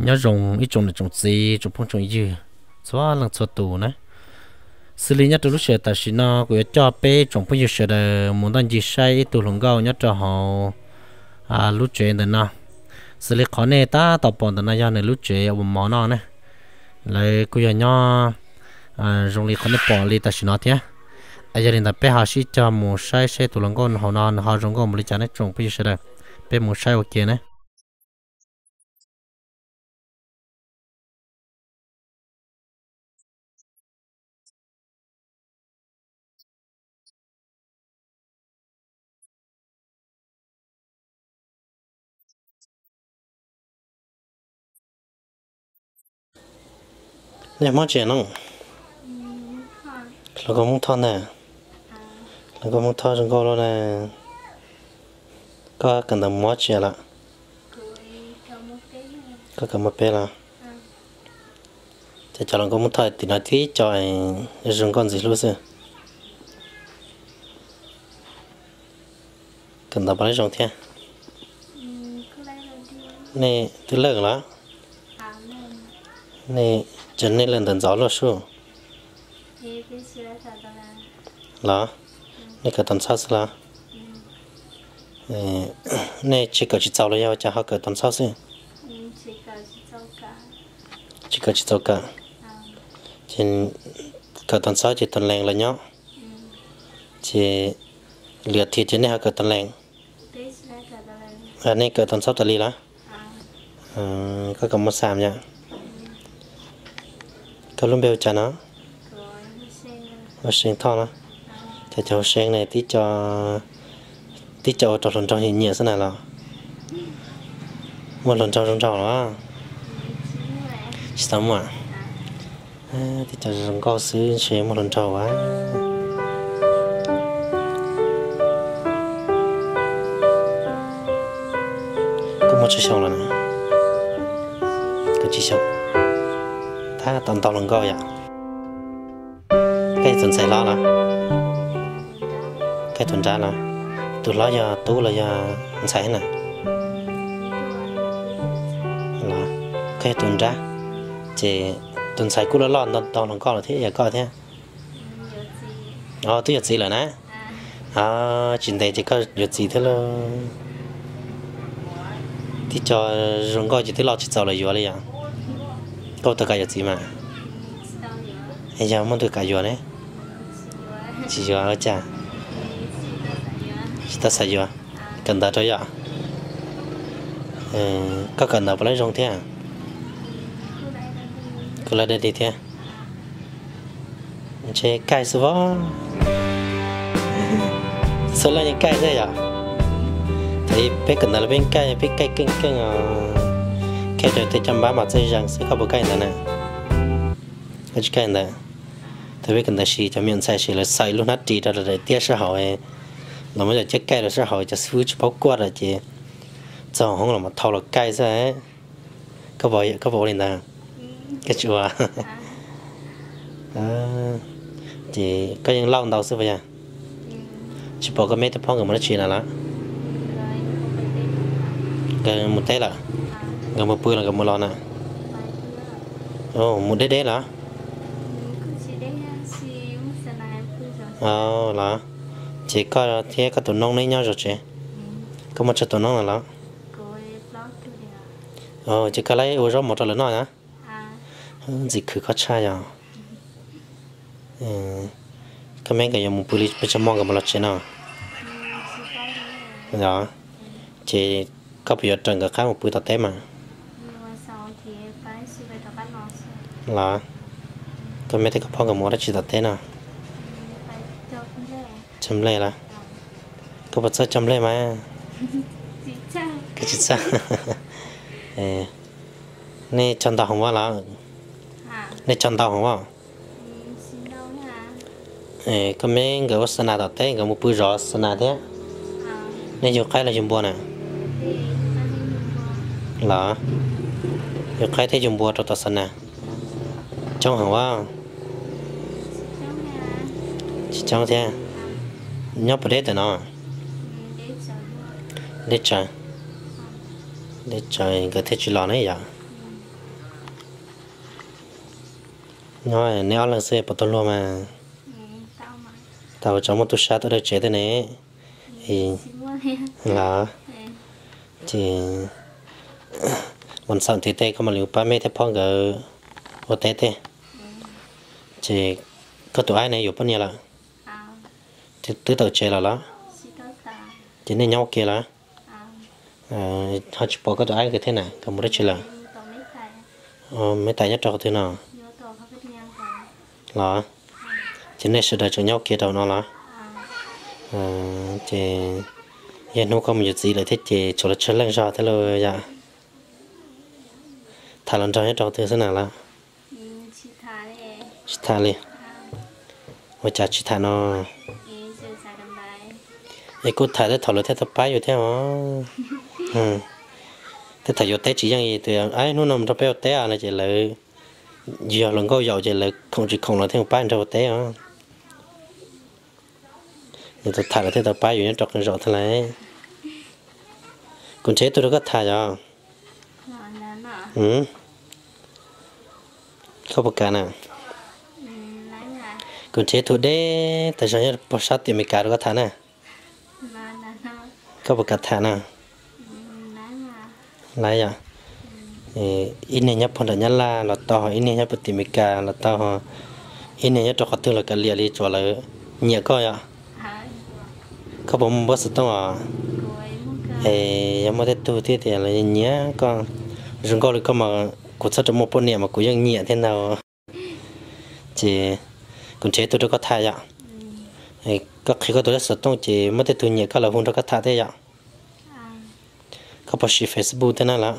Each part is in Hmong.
Nyob zoo ib tsoom niam tsoom txiv, tsoom phooj tsoom ywg txhua leej txhua tus na. Xws li nyob rau lub sij hawm tam sim no kuv yuav coj peb tsoom phooj ywg sawv daws mus ncig saib ib tug hluas nkauj nyob rau hauv lub tsev ntawm no. Xws li qhov nej tab tom pom ntawm no yog nws lub tsev uas mov no na. Lawv kuj yog nyob zoo li qhov nej pom li tam sim no thiab. Yog li ntawd peb ho sib cog mus saib seb tus hluas nkauj hauv no nws ho zoo nkauj npaum li cas ne tsoom phooj ywg sawv daws. Peb mus saib ua ke na. Nej muab tsi no? Hluas nkauj Hmoob Thoj ntag. Hluas nkauj Hmoob Thoj zoo nkauj loj na. Koj kawm ntawv muaj tsi lawm? Koj kawm muaj peb lawm. Ces cov hluas nkauj Hmoob Thoj tim no tib co zoo nkauj ntxim hlub xwb. Kawm ntawv puas zoo thiab? Nej twb leej lawm? Nej, ces nej leej ntawm ntxov luaj sub. Los, nej kawm tau ntxhab xwb los? Nej tsis kawm tsis txaus los yog cas ho kawm tau ntxhab xwb? Tsis kawm tsis txaus kawm. Ces kawm tau ntxhab ces tus lees los nyob. Ces lwm tiam ces nej ho kawm tus lees. Nej kawm tau ntxhab tas li los? Koj kawm muaj xam yom. Koj lub npe hu cas no? Hu See Thoj no. Ces cov hu See ne, tib co ua rau hluas nraug nyiam nyiam xwb na los? Muaj hluas nraug zoo nraug los? Tsis tau muaj. Tib co zoo nkauj xwb ntshe muaj hluas nraug a. Koj muaj tsawg xyoo lawm na? Koj tsib xyoo. Tab tom ntau hluas nkauj yom. Koj yog tus ntxhais hlob los? Koj yog tus nrab los? Tus hlob yog tub los yog ntxhais na? Koj yog tus nrab. Ces tus ntxhais kuj loj loj ntau hluas nkauj lawm thiab, yog koj thiab? Twb yuav txiv lawm na. Tsis ntev ces koj yuav txiv thiab lauj. Tib co zoo nkauj ces twb loj tsis txaus los yuav li yom. Koj ua tau kam yuav txiv mas? Yog muaj tus kam yuav ne? Tsis yuav ua cas? Tsis tau xav yuav. Kawm ntawv rau yom. Koj kawm ntawv puas laib zoo thiab? Kuj laib dab dig thiab. Ntshe kaij xwb as. Txhua leej yeej kaij xwb yom. Thaum peb kawm ntawv los peb kaij, peb kaij keej keej os. Kaij raws tej caj npab mas txawj zees xwb, koj puas kaij ntawv na? Koj tsis kaij ntawv. Thaum peb kawm ntawv sis cov me nyuam ntxhais sis lawv xaws lub hnab ris rau daim tiab sab hauv, los muab cov ciab kaij rau sab hauv, cov xib fwb tsis paub kuaj lawm ces txog hoob los mas thau los kaij xwb. Koj puas ua li ntawd? Koj tsis ua. Ces koj yeej lauj ntau xwb puas yog? Tsis pom koj me tej phooj nkawd mus dab tsi na los? Nkawd mus teb lawm? Nkawd mus pw los nkawd mus los na? Mus deb deb los? Los, ces koj thiab koj tus noob neb nyob zov tsev? Koj muaj tsawg tus noob na los? Ces koj laib ua zaub mov rau lawv noj na? Ntxim khwv koj tshaj yog. Koj me nkawd yuav mus pw li pes tsawg hmo nkawd mam los tsev no? Ces koj puas yuav raws nkawd qab mus pw tom teb mas? Los, koj me thiab koj phob nkawd mus ua dab tsi tom teb no? Cog nplej los? Koj puas txawj cog nplej mas? Koj tsis txawj. Nej cog ntau heev los? Nej cog ntau heev los? Koj me nkawd ua xa nas tom teb, nkawd mus pw zov xa nas thiab. Nej yug qaib los yug npua na? Los, yug qaib thiab yug npua rau tom xa nas. Coob heev as. Tsis coob thiab. Nyob puas deb ntawm no? Deb tsawv. Deb tsawv nkawd thiaj tsis los ne yom. Nyob neb ob leeg xwb puas tau luag mas? Tau, tsam muaj tub sab tuaj dawb tsev thiab ne. Los, ces vas xaum ntiv tej koj mam li pab meb thiab phob nkawd ua teb tej. Ces koj tus aib ne yuav poj niam lawm? Twb tawm tsev lawm los? Ces nej nyob ua ke lawm? Ho tsis pom koj tus aib nkawd thiab na, nkawd mus dab tsi lawm? Meb tais nyob rau qhov twg no? Los, ces nej sawv daws tseem nyob ua ke rau no los? Ces yog hnub koj mus yuav txiv lawm thiab ces tshuav lawv tsawg leej zog thiab lauj yom? Tham los nrog nyob rau qhov twg xwb na los? Tsis tham li. Ua cas tsis tham no? Es kuj tham tej thaum lawv thiaj tau pab yus thiab os. Tej thaum yuav teb tsis yeej, tus aib hnub no mus nrog peb ua teb no ces lawv yog hluas nkauj yaus ces lawv khoom tsis khoom los thiaj mus pab nrog ua teb os. Nws tau tham lawv thiaj tau pab yus nyob rau qee zaum thiab lauj. Kuv nrhiav ib tug rau koj tham yom? Koj puas kam na? Kuv nrhiav ib tug deb tas zog nyob puag sab tim Amelikas rau koj tham na. Koj puas kam tham na? Laiv yom. Ib niag nyob puag nram Nyab Laj los tau, ib niag nyob puag tim Amelikas los tau, ib niag nyob rau qhov twg los kav liam li tsuav lawv nyiam koj yom. Koj puas muaj npawb xov tooj os? Es yog muaj tej tug thiab tias lawv nyiam koj zoo nkauj li koj mas kuv txhob rau muaj poj niam mas kuv yeej nyiam thiab ntag. Ces kuv nrhiav ib tug rau koj tham yom. Koj qhia koj tus lej xov tooj ces muaj tej tug nyiam koj lawv hu nrog koj tham thiab yom. Koj puas siv Facebook thiab na los?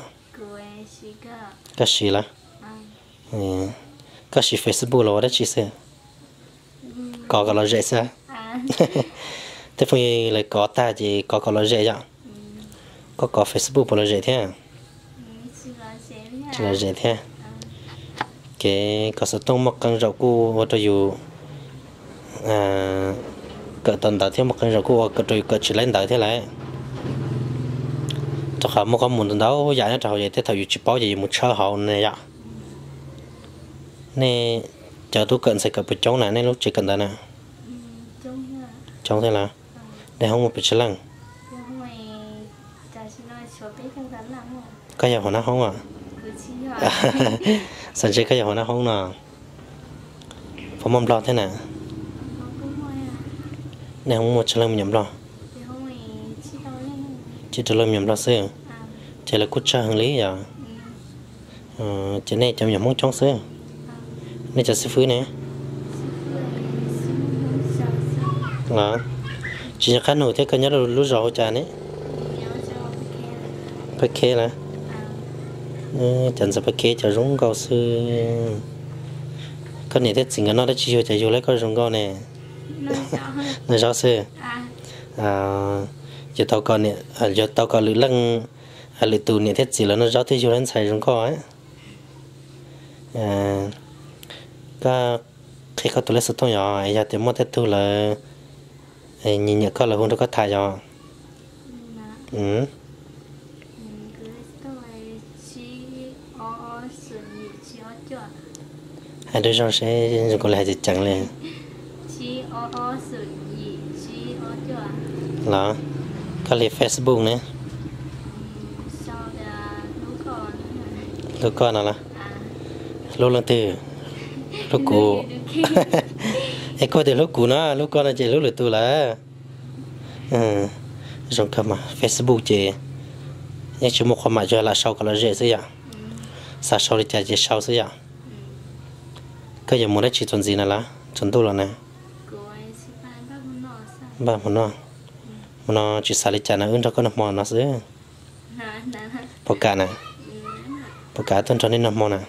Koj siv lawm. Koj siv Facebook los ua dab tsi xwb? Kov kom lom zem xwb. Tej phooj ywg lawv kov tag ces kov kom lom zem yom. Koj kov Facebook puas lom zem thiab? Tsis lom zem thiab. Kev kov xov tooj muaj qee zaum kuj ua rau yus kawm tau ntawv thiab, muaj qee zaum kuj ua rau yus kawm tsis laib ntawv thiab lauj. Rau qhov muaj koob mus ntau ntau yam nyob rau hauv ces tej thaum yus tsis paub ces yus mus tshawb hauv ne yom. Nej cov tub kawm ntxhais kawm puas coob na nej lub tsev kawm ntawv na? Coob thiab lawm. Nej hoob muaj pes tsawg leej? Koj yog hauv nab hoob os? Xav ntshe koj yog hauv nab hoob no. Puas muaj nplog thiab na? Nej hoob muaj tsawg leej me nyuam nplog? Tsib rau leej me nyuam nplog xwb. Ces lawv kuj tsawg heev li yom. Ces nej cov me nyuam Hmoob coob xwb. Nej cov xib fwb ne? Tsis nco qab nug thiab, koj nyob lub zos hu cas ne? Pab Kheb lawm. Cov ntxhais Pab Kheb cov zoo nkauj xwb. Koj niam thiab txiv nkawd noj dab tsi yug cas yug lawv koj zoo nkauj ne? Noj zaub xwb. Yuav tau kom lwm leej, lwm tus niam thiab txiv lawv noj zaub thiaj yug lawv ntxhais zoo nkauj. Koj qhia koj tus lej xov tooj yog, yog tias muaj tej tug lawv nyiam nyiam koj lawv hu nrog koj tham yog? Hais rau zoo seb zoo kawg li hais tsis ceev li. Los, koj li Facebook ne? Hlub koj no los? Hlub leej twg? Hlub kuv. Es koj tias hlub kuv no, hlub koj no ces hlub lwm tus lawm. Zoo kawg mas, Facebook ces yeej tsis muaj qhov mam, tsuas lam sau kom lom zem xwb yom. Xav sau li cas ces sau xwb yom. Koj yuav mus dab tsi txuas ntxiv na los tsaus ntuj los na? Npaj hmo noj. Hmo no tsis xav li cas na, wb nrog koj noj hmo no xwb. Puas kam na? Puas kam tuaj nrog nej noj hmo na?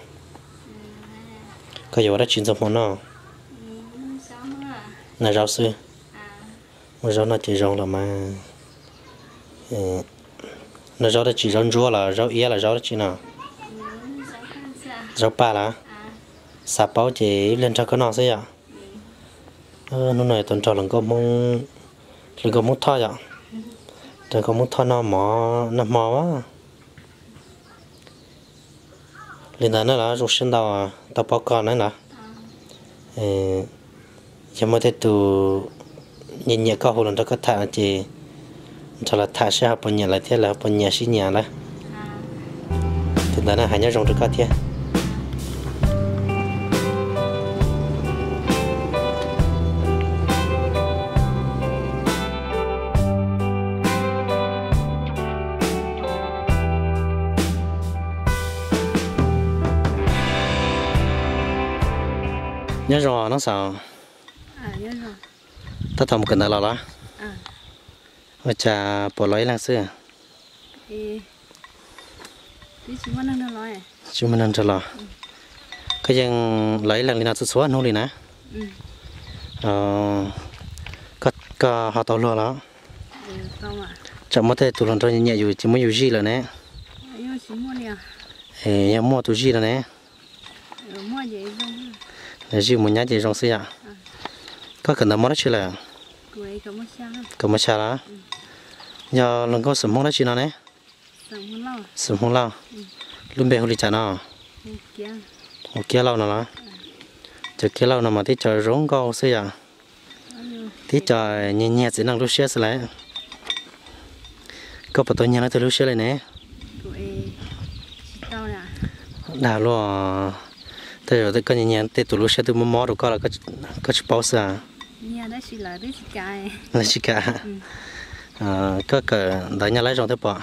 Koj yuav ua dab tsi ntxuag hmo noj? Noj zaub xwb. Muaj zaub noj ces zoo los mas. Noj zaub dab tsi, zaub ntsuab los zaub iab los zaub dab tsi no? Zaub paj los? Xav paub ces ib pliag nrog koj noj xwb yom. Hnub no yuav tau nrog hluas nkauj Hmoob, hluas nkauj Hmoob Thoj yom. Hluas nkauj Hmoob Thoj noj mov noj hmo. Li ntawd na los, zoo siab ntau tau paub koj na los. Yog muaj tej tus nyiam nyiam koj hu los nrog koj tham no ces nrog lawv tham seb ho puas nyiam lawv thiab lawv ho puas nyiam sib nyiam lawm. Li ntawd na, hais nyob zoo rau koj thiab. Nyob zoo os Noob Xaus. Tab tom mus kawm ntawv los los? Ua cas puas los ib leeg xwb? Tsis muaj neeg nrog los. Koj yeej los ib leeg li no txhua txhua hnub li na? Koj ho tau luag los? Tsam muaj tej tus hluas nraug nyiam yus ces muab yus zij lawm ne. Yog muaj tus zij no ne, zij mus nyab ces zoo xwb yom. Koj kawm ntawv mos dab tsi lawm? Kawm mos xya los? Yog hluas nkauj xeem Hmoob dab tsi no ne? Xeem Hmoob Lauj. Lub npe hu li cas no? Hu Kiab Lauj no los? Cov Kiab Lauj no mas tib co zoo nkauj xwb yom. Tib co nyiag nyiag txiv neej lub siab xwb lawm. Koj puas tau nyiag leej twg lub siab li ne? Dag luaj. Tej zaum koj nyiag nyiag tej tus lub siab twb mob mob rau koj los koj tsis paub xwb. Tsis kam. Koj kawm ntawv nyob laib zoo thiab pom?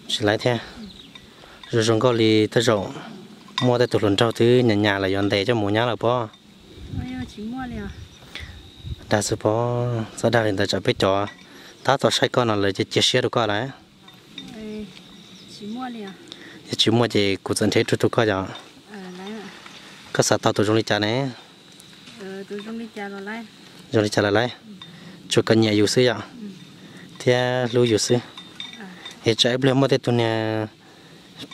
Tsis laib thiab. Zoo zoo nkauj li tej zaum muaj tej tus hluas nraug twb nyas nyas lawm yuav ntes coj mus nyab lawm pob. Dag xwb pob, txhob dag li ntawd tsam peb cov tab tom saib koj no lawv cia cia siab rau koj lawm. Yog tsis muaj ces kuv txawm nrhiav ib tug rau koj yom. Koj xav tau tus zoo li cas ne? Zoo li cas los laib, tsuas kom nyiam yus xwb yom, thiab hlub yus xwb. Es tsam ib pliag muaj tej tus niag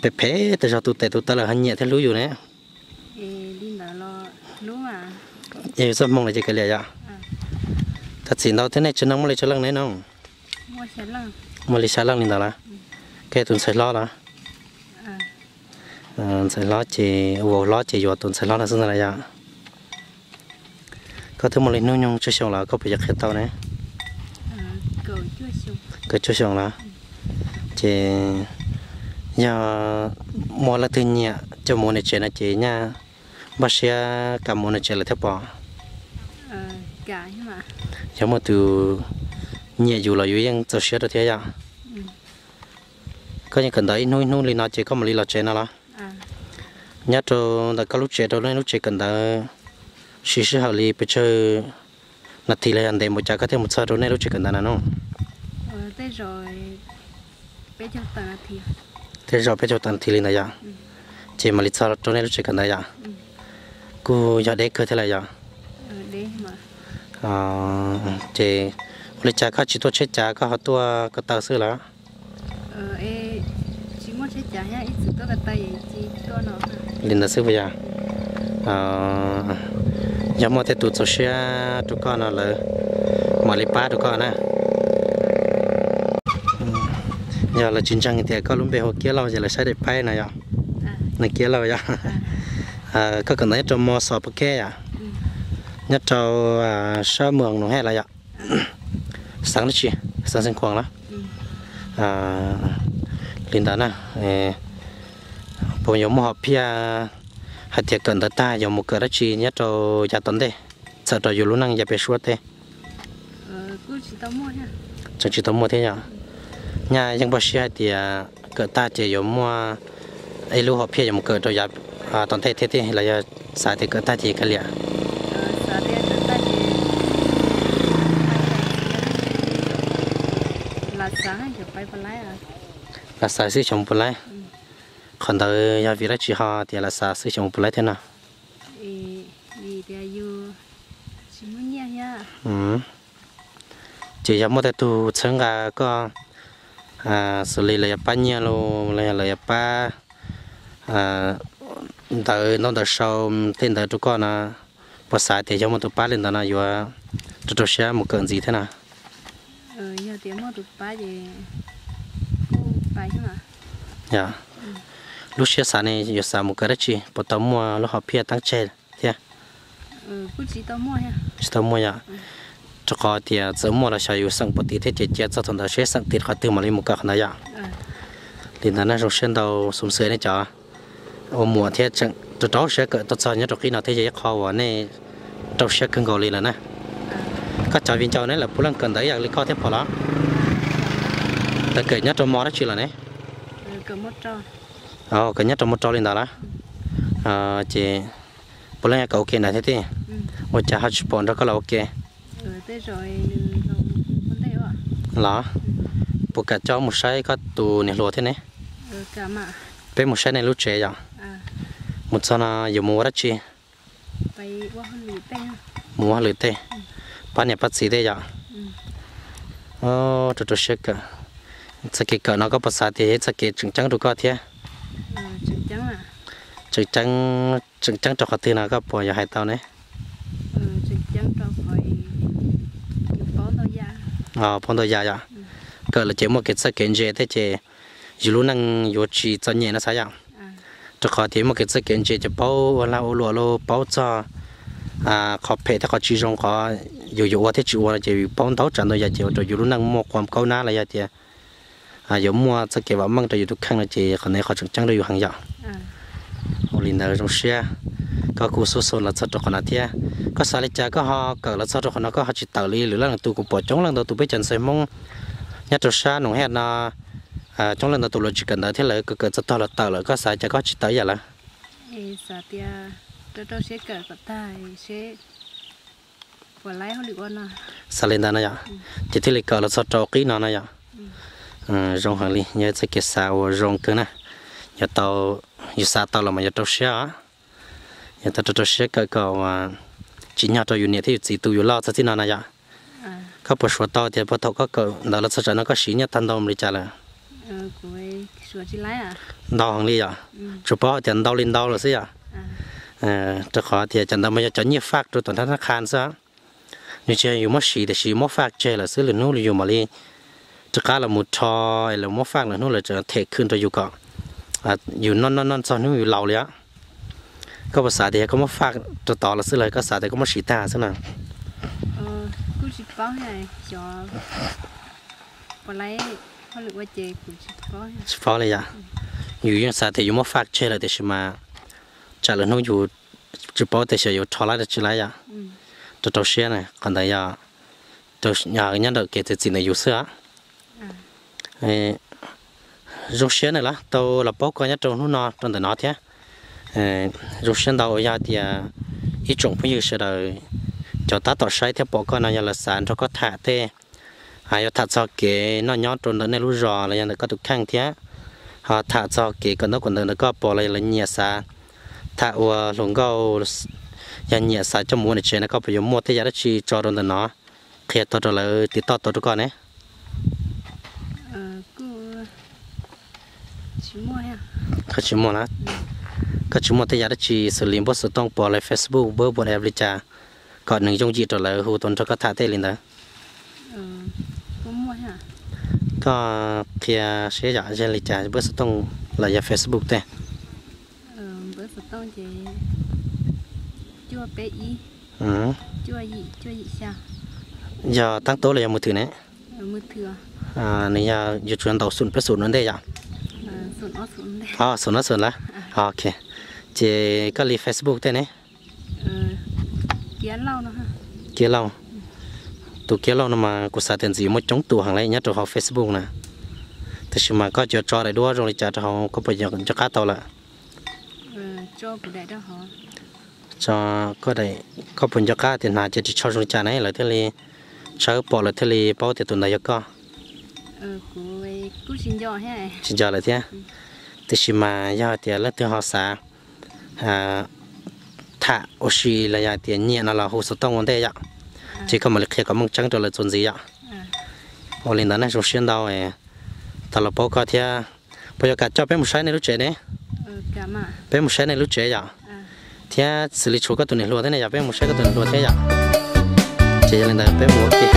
phem phem tej zog tu tes tu taw lawm ho nyiam thiab hlub yus ne. Es yus txoj hmoo lawm ces kav liam yom. Thov txim ntau thiab, nej tsev neeg muaj li tsawg leej ne no? Muaj li xya leej li ntawd lawm. Koj yog tus ntxhais hlob los? Ntxhais hlob ces, vauv hlob ces yuav tus ntxhais hlob no xwb ntag lawm yom. Koj twb muaj li hnub nyoog tsawg xyoo los koj puas yuav qhia tau ne? Kaum cuaj xyoo los? Ces yog muaj leej twg nyiam coj mus ua niam tsev no ces nyaj npaj siab kam mus ua niam tsev lawm thiab pom? Yog muaj tus nyiam yus los yus yeej txaus siab rau thiab yom. Koj yeej kawm ntawv ib hnub ib hnub li no ces koj mam li los tsev no los? Nyob rau ntawm koj lub tsev rau nej lub tsev kawm ntawv siv sij hawm li pes tsawg nas this los yog ntev npaum cas koj thiaj mus txog rau nej lub tsev kawm ntawv na no? Tej zaum peb caug tawm nas this li ntawd yom, ces mam li txog rau nej lub tsev kawm ntawv yom. Kuj yog deb kawg thiab lawm yom. Ces ua li cas koj tsis tuaj tsheb cav koj ho tuaj ko taw xwb lawm? Li ntawd xwb puas yog? Yog muaj tej tus txaus siab rau koj no lawv mam li pab rau koj na. Yog lawv tsis ntseeg tias koj lub npe hu Kiab Lauj ces lawv saib daim paib no yom. Nws Kiab Lauj yom. Koj kawm ntawv nyob rau mos xos pov keb yom? Nyob rau sab moos nus hej lawm yom? Xeev dab tsi? Xeev Xeev Khuam los? Li ntawd na, puas yuav muaj hom phiaj hais tias kawm ntawv tag yuav mus kawm dab tsi nyob rau yav tom ntej, txhawm rau yus lub neej yav pem suab teb? Tseem tsis tau muaj thiab yom. Nyaj yeej npaj siab hais tias kawm tag ces yuav muaj ib lub hom phiaj yuav mus kawm rau yav tom ntej thiab tiag los yog xav tias kawm tag ces kav liam? Lam xav xwb xyov puas laib. Qhov ntawd yog vim dab tsi ho tias lam xav xwb xyov puas laib thiab no? Ces yog muaj tej tug txhawb nqa koj, xws li lawv yuav pab nyiaj los los yog lawv yuav pab ntawv ntaub ntawv sau tej ntawd rau koj no, puas xav tias yog muaj tus pab li ntawd no yuav rau rau siab mus kawm ntxiv thiab no? Lub siab xav ne yuav xav mus kawm dab tsi, puas tau muaj lub hom phiaj teeb tseg thiab? Tsis tau muaj yom. Rau qhov tias txawm muaj los xyov yus xeem puas tid thiab ces cia txog thaum ntawd seb xeem tid qhov twg mam li mus kawm qhov ntawd yom. Li ntawd na zoo siab ntau xum xwm nej cov ua muam thiab tseem rau rau siab kawm tau txog nyob rau qib no thiab yog ib qho uas nej rau siab kawg nkaus li lawm na. Koj cov viv ncaus ne lawv puav leej kawm ntawv ib yam li koj thiab pom los? Lawv kawm nyob rau mo dab tsi lawm ne? Kawm nyob rau mo rau li ntawd lawm. Ces puav leej kawm ua ke ntawd thiab tij. Ua cas ho tsis pom nrog koj los ua ke los? Puas kam coj mus saib koj tus niam hluas thiab ne? Peb mus saib nej lub tsev yom. Mus txog no yuav mus ua dab tsi? Mus ua hauj lwm tej, pab niam pab txiv tej yom. Rau rau siab kawm. Txoj kev kawm no koj puas xav tias yog ib txoj kev tseem ceeb rau koj thiab? Tseem ceeb, tseem ceeb rau qhov twg no koj puas yuav hais tau ne? Paub ntau yam yom. Kawm lawm ces muaj kev txawj kev ntse thiab ces yus lub neej yuav tsis txom nyem no xav yom. Rau qhov tias muaj kev txawj kev ntse ces paub ua lag ua luam los paub txog qhov phem thiab qhov tsis zoo, qhov yus yuav ua thiab tsis ua no ces yus paub ntau tsav ntau yam ces ua rau yus lub neej muaj quav kaub nab los yog tias yuav muaj txoj kev vam meej rau yus tus kheej no ces qhov ntawd qhov tseem ceeb rau yus heev yom. Ua li ntawd zoo siab koj kuj xub xu los txog rau qhov no thiab. Koj xav li cas koj ho kawm los txog rau qhov no koj ho tsis tawm li lwm leej lwm tus? Kuv pom coob leej ntau tus peb cov ntxhais Hmoob nyob rau sab Noom Hej no coob leej ntau tus lawv tsis kawm ntawv thiab lawv kawm kawm txog tog los tawm lawm, koj xav li cas koj tsis tawm ib yam lawv? Xav li ntawd no yom, ces thiaj li kawm los txog rau qib no no yom. Zoo heev li, yog ib txoj kev xav uas zoo kawg na. Yog tau, yus xav tau los mas yog rau siab os. Yog tau rau rau siab kawm kom tsim nyog rau yus niam thiab yus txiv tu yus loj txog txij no na yom. Koj puas suav tau tias puag thaum koj kawm ntawv los txog tsam no koj siv nyiaj tag ntau li cas lawm? Ntau heev li yom. Tsuas paub hais tias ntau li ntau lawm xwb yom. Rau qhov tias cov ntawd mas yog cov nyiaj faj rau tom thab nab qha xwb. Nws tsis yog yus muab siv tiam sis yus muab faj tseg lawm xwb, lwm hnub yus mam li rov qab los mus rho es lawv muab faj, lwm hnub lawv tseem them khwm rau yus kom yus noj noj noj txog hnub yus laus li os. Koj puas xav tias yog koj muab faj rau tod los xwb los koj xav tias koj muab siv tag xwb na? Tsis paub li yom. Yus yeej xav tias yus muab faj tseg lawm tiam sis mas tsam lwm hnub yus tsis paub tias xyov yuav rho laib los tsis laib yom. Rau rau siab na, qhov ntawd yog nyob ntawm kev txiav txim ntawm yus xwb os. Zoo siab na los tau los paub koj nyob rau hnub no rau ntawm no thiab. Zoo siab ntau uas yog tias ib tsoom phooj ywg sawv daws cov tab tom saib thiab pom koj no yog lawv xav nrog koj tham tej, yuav tham txog kev noj nyob rau ntawm nej lub zos los yog ntawm koj tus kheej thiab ho tham txog kev kawm ntaub kawm ntawv ntawm koj pom los yog lawv nyiam xav tham ua hluas nkauj, yog nyiam xav coj mus ua niam tsev no koj puas yuav muaj tej yam dab tsi tso rau ntawm no qhia tau rau lawv tiv toj tau rau koj ne? Koj tsis muaj na, koj tsis muaj tej yam dab tsi xws li npuab xov tooj pos li Facebook npuab WhatsApp li cas kom nws yooj yim rau lawv hu tau nrog koj tham tej li ntawd? Koj qhia seb yom, yog li cas npuab xov tooj los yog Facebook tej? Yog tab tub los yog mus thwm ne? Nws yog yuav tsum ntaus xum peb xum ua ntej yom? Xum no xum lawm. Ok. Ces koj li Facebook tej ne? Kiab Lauj. Tus Kiab Lauj no mas kuv xav tias ntxim yuav muaj coob tus heev li nyob rau hauv Facebook na. Tiam sis mas koj yuav tso daim duab zoo li cas rau hauv, koj puas nco qab tau lawm? Tso koj daim, koj puas nco qab tias hnav ces ris tsho zoo li cas ne lawv thiaj li tshawb pom lawv thiaj li paub tias tus ntawd yog koj? Tsis nco lawm thiab. Tiam sis mas yog tias leej twg ho xav tham ua si los yog tias nyiam no los hu xov tooj ua ntej yom, ces koj mam li qhia kom meej tseeb rau lawv txuas ntxiv yom. Ua li ntawd nej zoo siab ntau, tau los paub koj thiab. Puas yuav kam coj peb mus saib nej lub tsev ne? Peb mus saib nej lub tsev yom. Thiab xws li tshuav koj tus niam hluas thiab ne, yog peb mus saib koj tus niam hluas thiab yom. Ces yog li ntawd peb mus ua ke.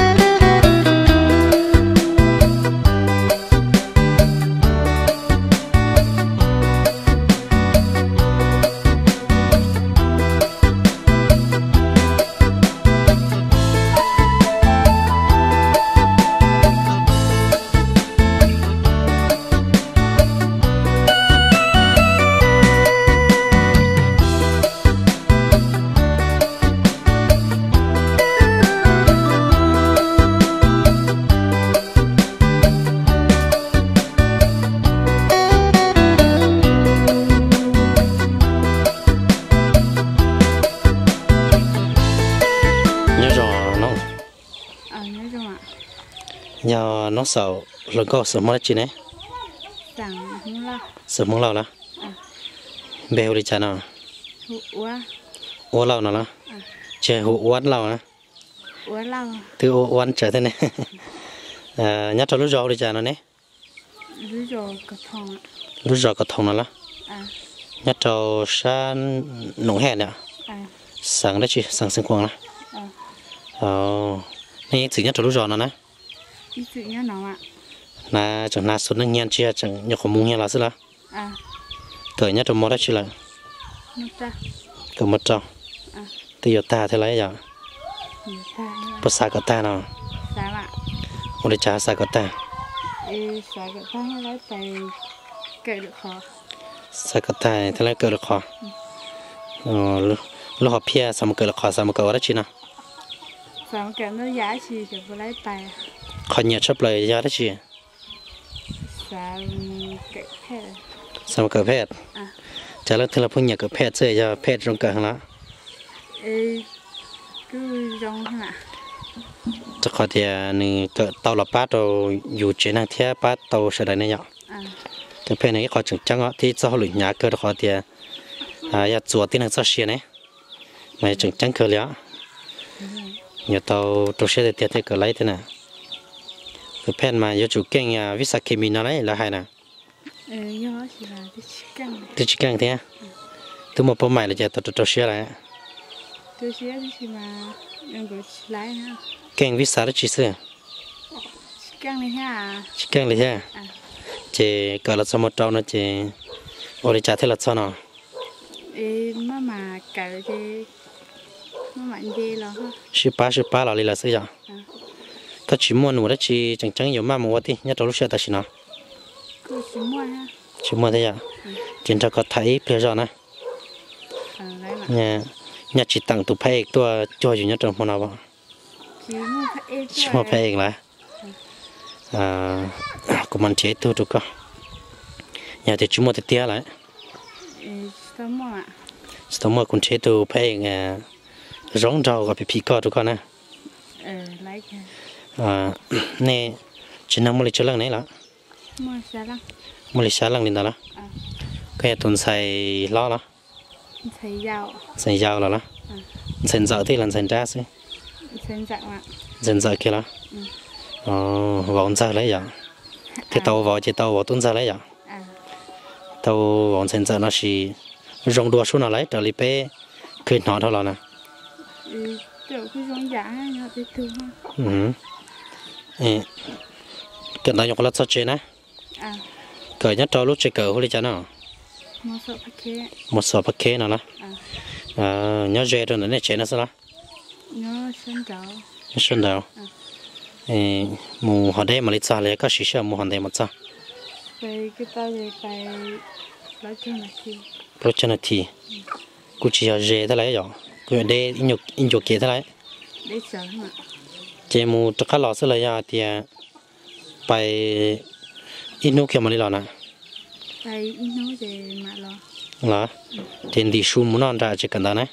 Yog noob xaum hluas nkauj xaum Hmoob dab tsi ne? Xaum Hmoob Lauj los? Npe hu li cas no? Uab Lauj no los? Tsis hu Uab Lauj na? Twb ua Uab tsawv thiab ne. Nyob rau lub zos hu li cas no ne? Lub zos Kaum Thoo no los? Nyob rau sab Noom Hej no? Xeev dab tsi, xeev Xeev Khuam na? Nej ib txwm nyob rau lub zos no na? Na tseem hnav xu neej hia tsis yog tseem nyuam qhuav mus hia los xwb los? Kawm nyob rau mos dab tsi lawm? Kawm mos rau. Twb yuav tag thiab lawm yom? Puas xav kom tag no? Ua li cas xav kom tag? Xav kom tag thiaj li kawm lwm qhov. Lub hom phiaj xav mus kawm lwm qhov, xav mus kawm ua dab tsi no? Qhov nyiam tshaj plaws yog dab tsi? Xav mus kawm phej. Cas leej twg los pheej nyiam kawm phej xwb, yog phej zoo kawm heev los? Rau qhov tias nws kawm tau los pab rau yus tsev neeg thiab pab tau sawv daws ne yom. Kawm phej nws ib qho tseem ceeb os, thiab ib txoj hauj lwm hnyav kawg rau qhov tias yog txuas tib neeg txoj sia ne, mas tseem ceeb kawg li os. Yuav tau rau siab tiag tiag thiaj kawm laib thiab na. Kawm phej mas yuav tsum keej vib xa khes mis no lawv hais na. Twb tsis keej thiab. Twb muaj pab maim los ces tau rau rau siab lawm. Keej vib xa dab tsi xwb? Tsis keej li thiab. Ces kawm los txog hmo rau no ces ua li cas thiaj los txog no? Sib pab sib pab los li lawm xwb yom. Koj tsis muaj num dab tsi tseem ceeb yuav maj mus ua tij nyob rau lub sij hawm tam sim no? Tsis muaj thiab yom. Ces nrog koj tham ib pliag zoj na. Nyaj tsis teem tus phab ej tuaj cuag yus nyob rau hmo no as? Tsis muaj phab ej lawm. Kuv mam nrhiav ib tug rau koj. Yog tias tsis muaj tiag tiag lawm? Tsis tau muaj, kuv nrhiav ib tug phab ej zoo nraug kom phim phim koj rau koj na. Nej tsev neeg muaj li tsawg leej ne los? Muaj li xya leej li ntawd los? Koj yog tus ntxhais hlob los? Ntxhais yau los los? Ntxhais ntxawm thiab los ntxhais nrab xwb? Ntxhais ntxawm kiag los? Vauv ntxawg lawm yom? Thiaj tau vauv ces tau vauv tub ntxawg lawm yom? Tau vauv ntxhais ntxawm no sis zoo dua suab no lawm raws li peb khwv hnov dhau los na. Kawm ntawv nyuam qhuav los txog tsev na? Kawm nyob rau lub tsev kawm hu li cas no? Muag Xos Phab Kheb no los? Nyob ze rau ntawm nej tsev no xwb los? Nyob sab nraud. Mus hov deb mam li txog los yog koj siv sij hawm mus hov ntev mam txog? Plaub caug nas this. Kuj tsis yog ze thiab lawm yom, kuj yog deb ib ncua kev thiab lawm. Ces mus rov qab los xwb los yog hais tias pais ib hnub kiag mam li los na? Los ces ntim su mus noj nram tsev kawm ntawv na?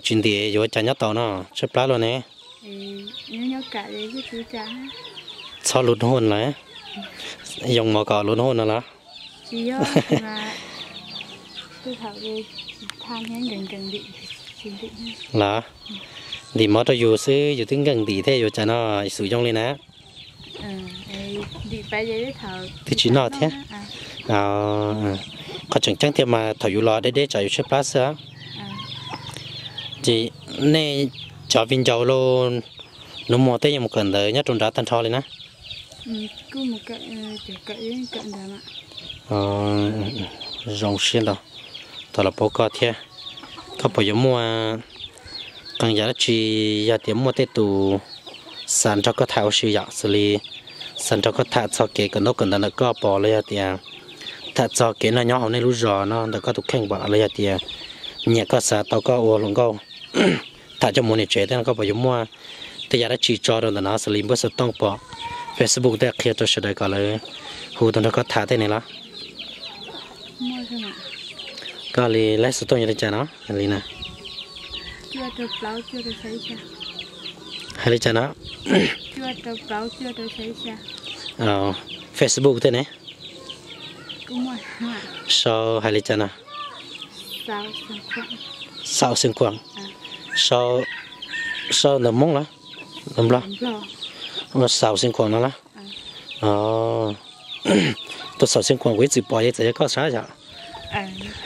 Tsis ntim, yuav cas nyob tau no, tshaib plab luaj ne. Txhob lus nuj lawm, yoo mov kom lus nuj no los? Los ntim mov rau yus xwb yus twb nkees ntim thiab yuav cas no xum yoo li na. Twb tsis noj thiab. Qhov tseem ceeb tiag mas thaum yus los deb deb tsam yus tshaib plab xwb. Ces nej cov viv ncaus los nus muag tej yeej mus kawm ntawv nyob rau nrad tag nrho li na? Zoo siab ntau, tau los paub koj thiab. Koj puas yuav muaj qee yam dab tsi, yog tias muaj tej tus xav nrog koj tham ua si yom, xws li xav nrog koj tham txog kev kawm ntaub kawm ntawv ntawm koj pom los yog tias tham txog kev noj nyob hauv nej lub zos no ntawm koj tus kheej pom los yog tias nyiam koj xav tau koj ua hluas nkauj tham coj mus niam tsev tej no koj puas yuav muaj tej yam dab tsi tso rau ntawm no xws li npawb xov tooj pom Facebook tej qhia rau sawv daws kom lawv hu tuaj nrog koj tham tej ne los? Koj li laib xov tooj yog li cas no li na? Hais li cas no? Facebook thiab ne? Sau hais li cas no? Xaus Xeev Khuam. Sau, sau ntawm Hmoob los ntawm Nplog? Xaus Xeev Khuam no los? Tus Xaus Xeev Khuam kuv ib txwm pom, yeej txawm yog koj sab yom.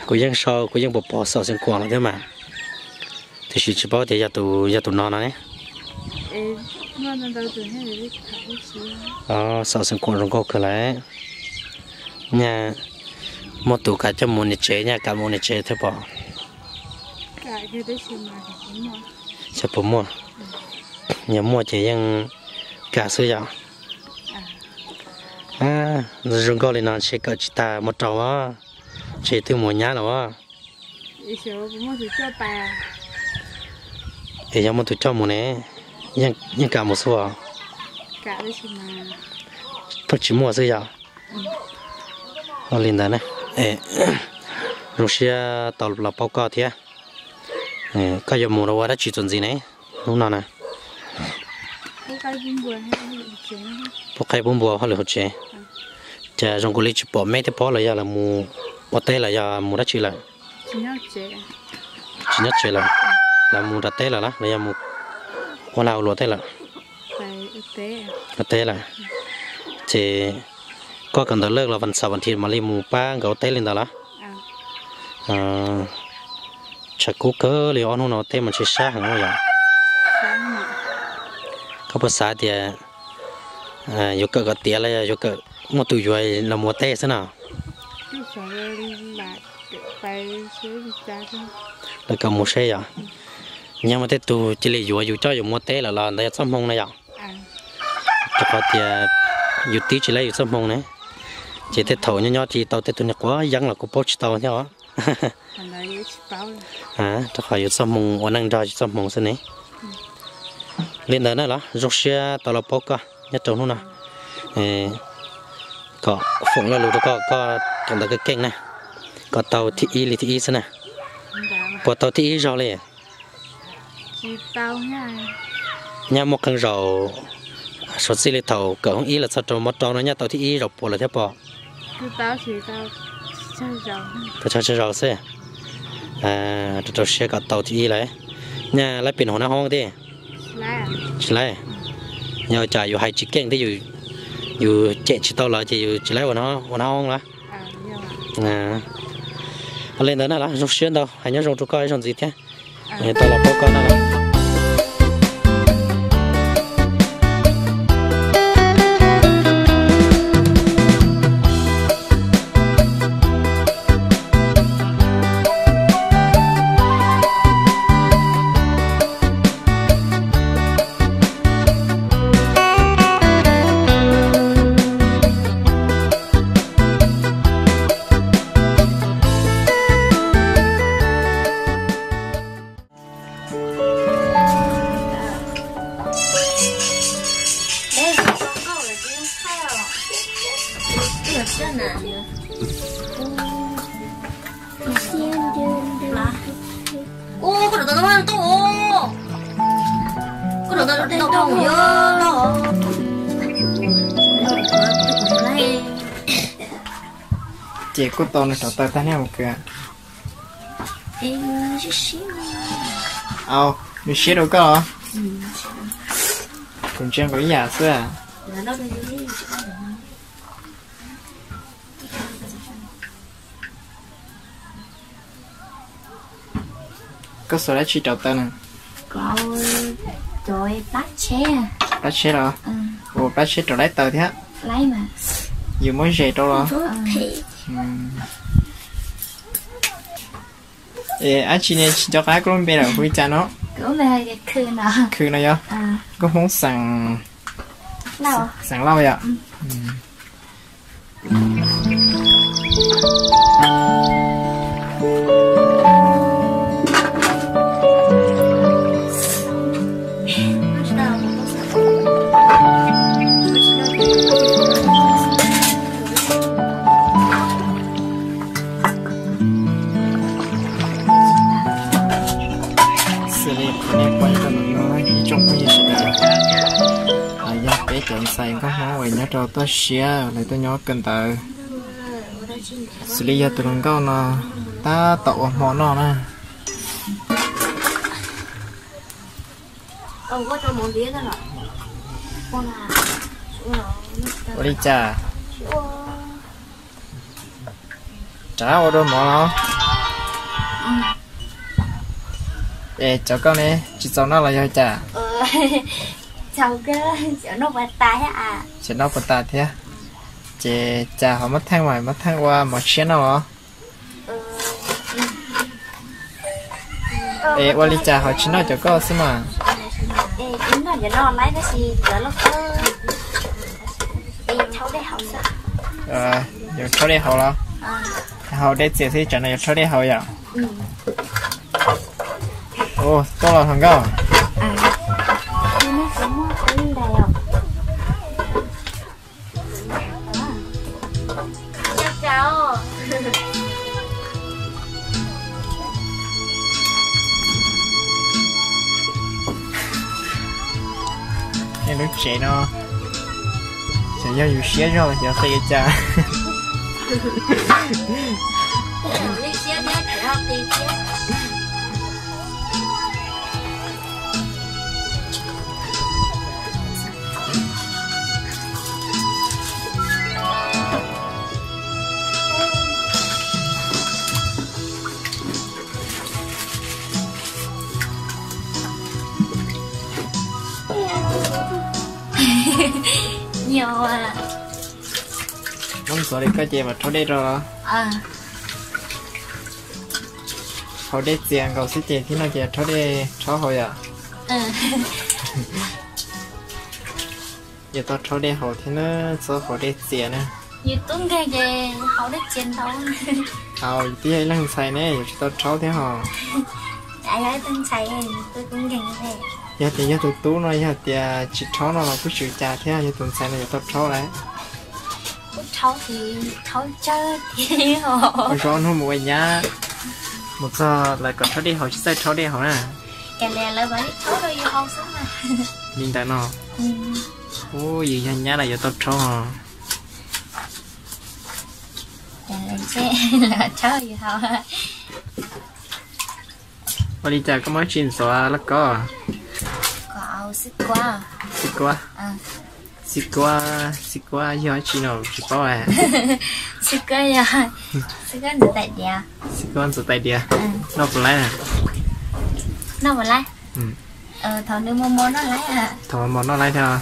Kuv yeej sau, kuv yeej pom pom Xaus Xeev Khuam los thiab mas, tiam sis tsis paub tias yog tus no no ne. Xaus Xeev Khuam zoo nkauj kawg lawm. Nyaj muaj tus kav coj mus niam tsev, nyaj kav mus niam tsev thiab pom. Xyov puas muaj, yog muaj ces yeej kav xwb yom. Zoo nkauj li no ntshe kawm tsis tag mus rau, ntshe twb mus nyab lawm. Es yog muaj tus coj mus ne, yeej kav mus xwb os. Pheej tsis muaj xwb yom. Ua li ntawd na, zoo siab tau los paub koj thiab. Koj yuav mus rau ua dab tsi txuas ntxiv ne hnub no na? Pub qaib pub npua hauj lwm hauv tsev. Cas zoo nkaus li tsis pom me thiab pob los yog lawv mus ua teb los yog mus dab tsi lawm? Tsis nyob tsev lawm, lawv mus nram teb lawm los los yog mus ua lag ua luam teb lawm? Ua teb lawm. Ces koj kawm ntawv lawm los vas xaum vas thiv mam li mus pab nkawd ua teb li ntawd los? Tshav kub kawg li, ob hnub no teb mas ntshe sab heev yom. Koj puas xav tias yuav kawm kom tiav los yog yuav kawm muaj tus yuav los mus ua teb xwb no? Lawv kom mus seb yom. Yog muaj tej tug cia li yuav yus coj yus mus ua teb lawm los ntawd yog txoj hmoo na yom. Rau qhov tias yus tib tsis laib yus txoj hmoo ne, ces tej thaum nyob nyob cia li tau tej tug niag quav yeeb los kuj paub tsis tau thiab os. Rau qhov yus txoj hmoo ua neej nrog yus txoj hmoo xwb ne. Li ntawd na los zoo siab tau los paub koj nyob rau hnub no, kom foom lo lus rau koj, koj kawm ntawv keej keej na, kom tau thib ib li thib ib xwb na. Puas tau thib ib zaug li? Nyaj muaj qee zaum, suav txij li thaum kawm hoob ib los txog rau mov rau no nyaj tau thib ib zaum puas lawm thiab pom? Tau tsawg zaus xwb. Rau rau siab kom tau thib ib lawm. Nyaj laib pem hauv nab hoob thiab? Tsis laib. Yog cas yus hais tsis keej thiab yus cem tsis tau lawv ces yus tsis laib ua nab hoob los? Li ntawd na los zoo siab ntau, hais nyob zoo rau koj ib zaug ntxiv thiab. Tau los paub koj na los. Ua, koj rov tau tau tau, koj rov tau tau tau yog. Ces kuj tau nws rov tawm tag neb mus kawm. Au, nws siab rau koj los? Kuv ntsia nkaus ib yam xwb. Koj xuas dab tsi rauv taws na? Plab tsheb los? Ua plab tsheb rauv laib taws thiab. Yus muab zes rau los? Es dab tsi ne tsis nco qab koj lub npe lawm hu li cas no? Khw no yog? Nkauj Hmoob xeem Lauj yom? Xws li qhov nej pom ntawm no ib tsoom phooj ywg sawv daws, Toj siab lawv tuaj nyob kawm ntawv, xws li yog tus hluas nkauj no tab tom ua hmo noj na. Ua li cas? Rov ua dua mov los? Es cov koj ne, tsis txaus noj los yog cas? Tsis noj puas tas thiab. Ces cas ho muab theej mas muab theej ua mov tshiab noj los? Es ua li cas ho tsis noj cov koj xwb mas? Yuav rhaub dej haus los? Haus dej txias xwb tsam no yuav rhaub dej haus yom? Ua tuaj los hluas nkauj. Lub tsev no xyov yog yus siab zog los xyov qhia cas. Nyob ntxuav li koj ces mam rhaub dej rau los? Haus dej txias nkaus xwb ces thiab no ces rhaub dej rhaub haus yom? Yuav tau rhaub dej haus thiab na, txhob haus dej txias na. Yus tub nkeeg ces haus dej txias ntau. Haus, yus twb yog ib leeg ntxhais ne, yuav tsis tau rhaub thiab hos. Yog tias yog tus tub no yog tias tsis rhaub no los kuj tsis ua cas thiab, yog tus ntxhais no yuav tau rhaub lawm. Ua zaub hnub mus ua nyab, mus txog lawv kom rhaub dej haus tsis txawj rhaub dej haus na. Li ntawd no, ub, yus yog nyab lawm yuav tau rhaub hos. Ua li cas koj muab tsis ntxuav lauj kaub? Xib kuab, xib kuab, xib kuab yog dab tsi no tsis paub. Xib kuab ntxuav tais diav, noj puas laib? Thaum mos mos noj laib thiab.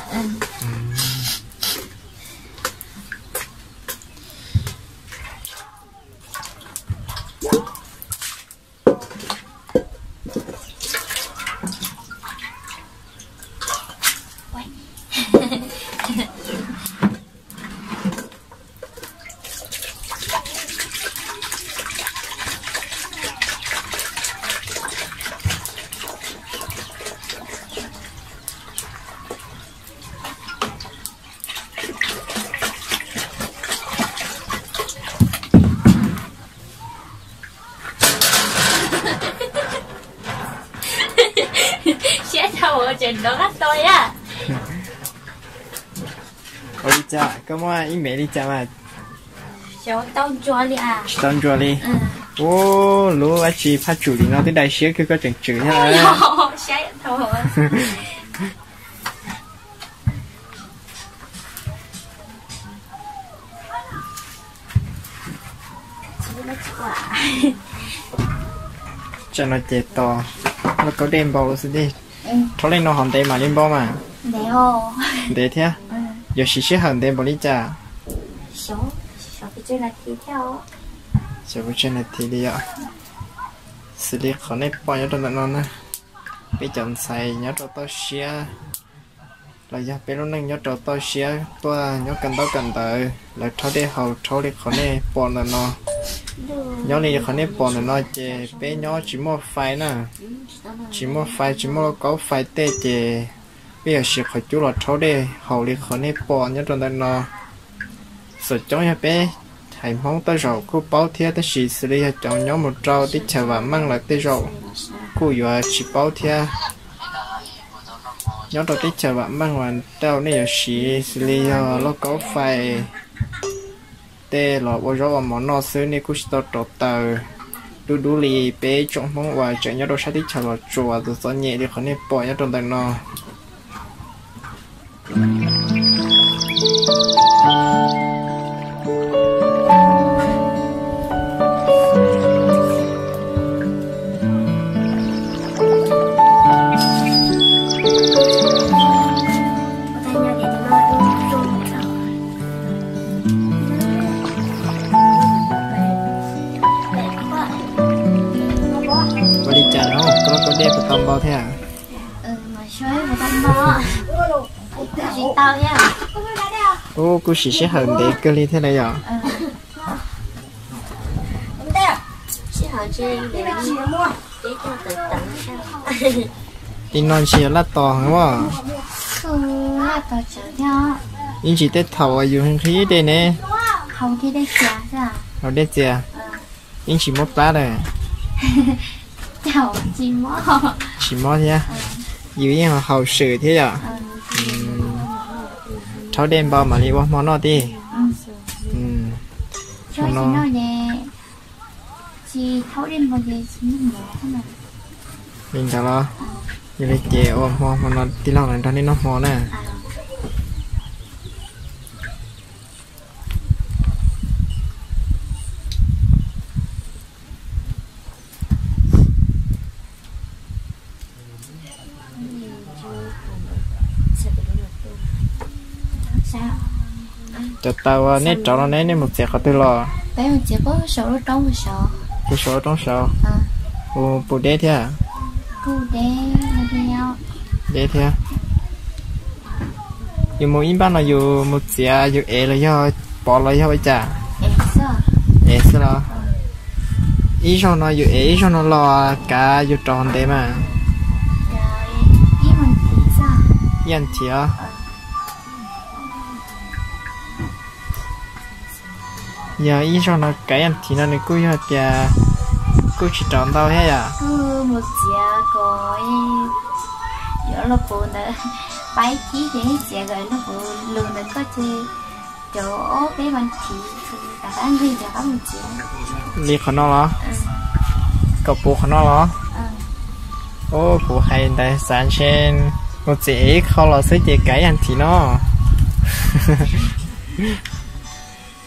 Siab tsis nrov qab to thiab. Ua li cas koj muab ib me li cas mas tsis tau ntsuas li? Ub, lub dab tsi phaj tsum li no twb dai siab kawg koj tseem tswm thiab. Tsam no ces tos lauj kaub dej npau xwb. Rhaub li no ho ntev mam li npau mas? Ntev thiab. Yuav siv sij hawm ntev npaum li cas? Xyov, pes tsawg nas this li yom. Xws li qhov nej pom nyob rau ntawm no na, peb cov ntxhais nyob rau toj siab los yog peb lub neej nyob rau toj siab tuaj nyob kawm ntaub kawm ntawv, lawv rhaub dej haus rhaub li qhov nej pom ntawm no. Nyob li qhov nej pom ntawm no ces peb nyob tsis muaj fais na, tsis muaj fais tsis muaj lauj kaub fais tej ces peb yuav siv qhov cub los rhaub dej haus li qhov nej pom nyob rau ntawm no. Txawm coob yog peb haiv Hmoob tej zaum kuj paub thiab tab sis xws li yog cov nyob mus rau teb chaws vam meej lawm tej zaum kuj yuav tsis paub thiab. Nyob rau teb chaws vam meej uas tau nej yuav siv xws li yog lauj kaub fais tej los ua zaub ua mov noj xwb, nej kuj tsis tau rauv taws. Dub dub li peb tsoom Hmoob uas tseem nyob rau sab teb chaws Los Tsuas txom txom nyem li qhov nej pom nyob rau ntawm no. Ua li cas no, koj lub kaub dej puas tau npau thiab? Ub, kuj siv sij hawm ntev kawg li thiab na yom? Tim no ntshe yuav laj tos heev as. Ib ntsis tej thaum uas yus nqhis dej ne, haus dej txias, ib ntsis muab plab lawm. Tsis mob thiab, yus yeej haus swm thiab yom. Rhaub dej npau mam li ua hmo noj tij. Li ntawd los, yog li ces ua hmo hmo no tij laug los nrog nej noj hmo na. Cov taws uas nej rauv no ne, nej mus txiav qhov twg los? Kuv saum lub roob saud. Kuv puas deb thiab? Deb thiab. Yus mus ib npaj no yus mus txiav yus ev los yog pov los yog ua cas? Ev xwb los? Ib zaug no yus ev ib zaug no los kav yus rauv ntev mas? Ib as thiv os. Yog ib zaug no kav ib as thiv no nws kuj yog tias kuj tsis rauv ntau thiab yom? Kuj mus txiav kom yuav luag puv ntawd, pab ib thib ces txiav kom luag puv lug ntawd koj ces rauv ob peb as thiv rov qab nqig rov qab mus txiav. Li qhov no los? Kom puv qhov no los? Ub, kuv hais ntawd xav ntshe mus txiav ib qho los xwb ces kav ib as thiv no.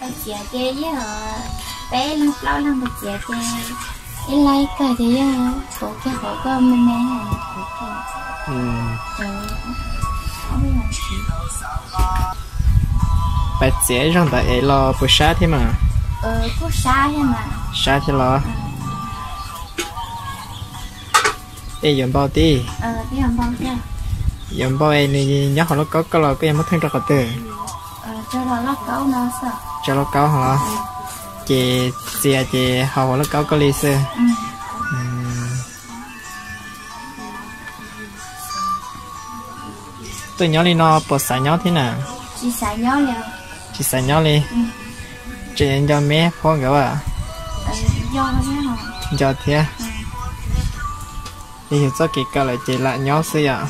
Tau txiav ces yeej peb leeg plaub leeg tau txiav ces ib laib kawg ces yeej puv kiag qhov koj me me. Pais txiav ib zaug ntawd es los puas sab thiab mas? Sab thiab los? Es yuav npau tij? Yuav npau es nws nyob hauv lauj kaub koj los koj yuav muab theej rau qhov twg? Tso lauj kaub hauv los? Ces txias ces hau hauv lauj kaub koj li xwb. Tuaj nyob li no puas xav nyob thiab na? Tsis xav nyob li. Tseem nco me phob nkawd as? Nco thiab. Yog yus txoj kev kawm lawm ces lam nyob xwb yom.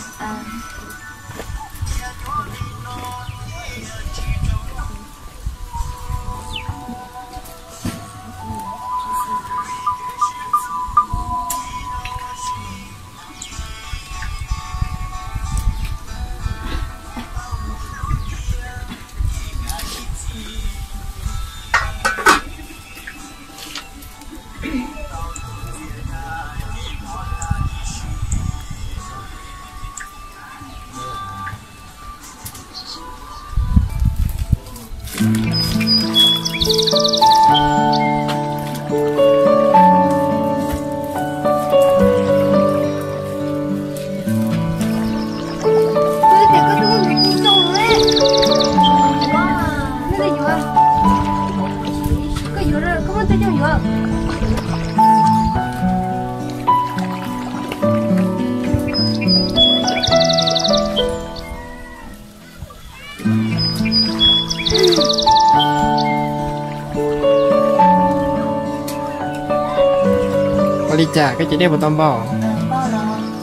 Ua li cas koj cev dej puas tau npau?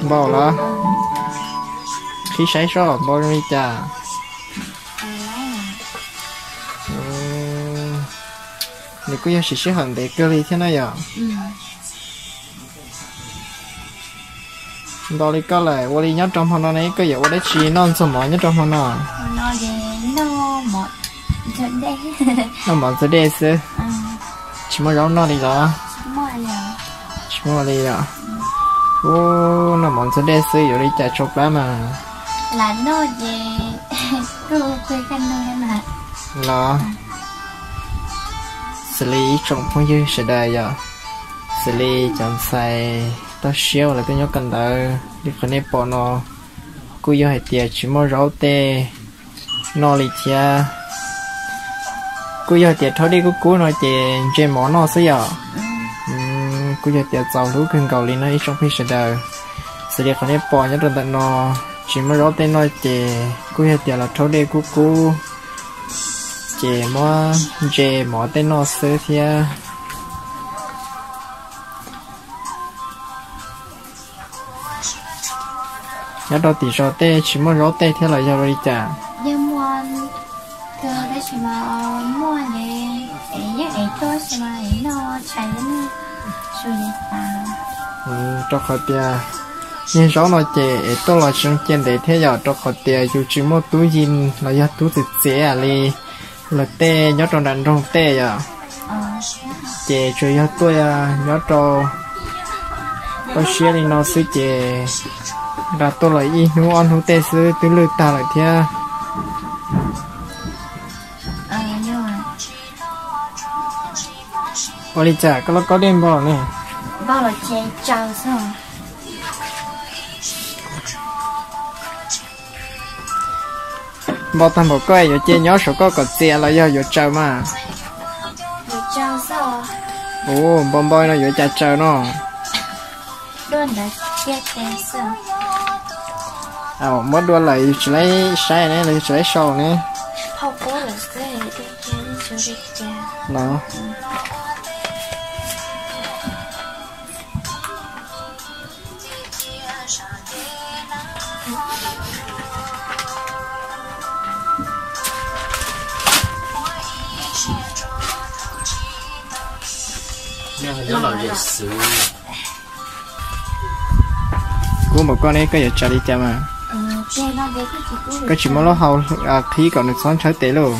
Npau los? Pib saib seb npau zoo li cas. Nws kuj yog siv sij hawm ntev kawg li thiab na yom. Nto li koj lawm, ua li nyob rau hmo no ne koj yuav ua dab tsi noj ntxuag mov nyob rau hmo no? Noj mov ntxuag dej xwb, tsis muaj zaub noj li los? Tsis muaj li os. Ub, noj mov ntxuag dej xwb yuav li cas tsau plab mas. Los xws li ib tsoom phooj ywg sawv daws yom, xws li cov ntxhais toj siab uas lawv tuaj nyob kawm ntawv li qhov nej pom no, kuj yog hais tias tsis muaj zaub tej noj li thiab. Kuj yog tias rhaub dej kub kub no ces ntse mov noj xwb yom. Kuj yog tias txaus hlub kawg nkaus li no ib tsoom phooj ywg sawv daws. Xws li qhov nej pom nyob rau ntawm no, tsis muaj zaub tej noj ces kuj yog tias los rhaub dej kub kub, ces muab ntse mov tej noj xwb thiab. Nyob rau tim zos tej tsis muaj zaub tej thiab los yog ua li cas? Rau qhov tias niag zaub no ces es tuaj los tsis zoo cia ntev thiab yom, rau qhov tias yus tsis muaj tub yig los yog tub txiv txiav li lawv tej nyob rau nram nroog tej yom. Ces tsuas yog tuaj nyob rau toj siab li no xwb ces nqa tuaj los ib hnub ob hnub tej xwb twb lwj tag lawm thiab. Ua li cas koj lub kaub dej npau ne? Npau tag npaum koj yuav cia nyob saum koj kom txias los yog yuav tsaws mas? Ua npau npau no yuav cas tsaws no? Muab dua lawm yus tsis laib saib ne los yus tsis laib sau ne? Kub npaum koj ne koj yuav tsaws li cas mas? Koj tsis muab lub hau qhib kom nws txhob ntshawb tes lauj.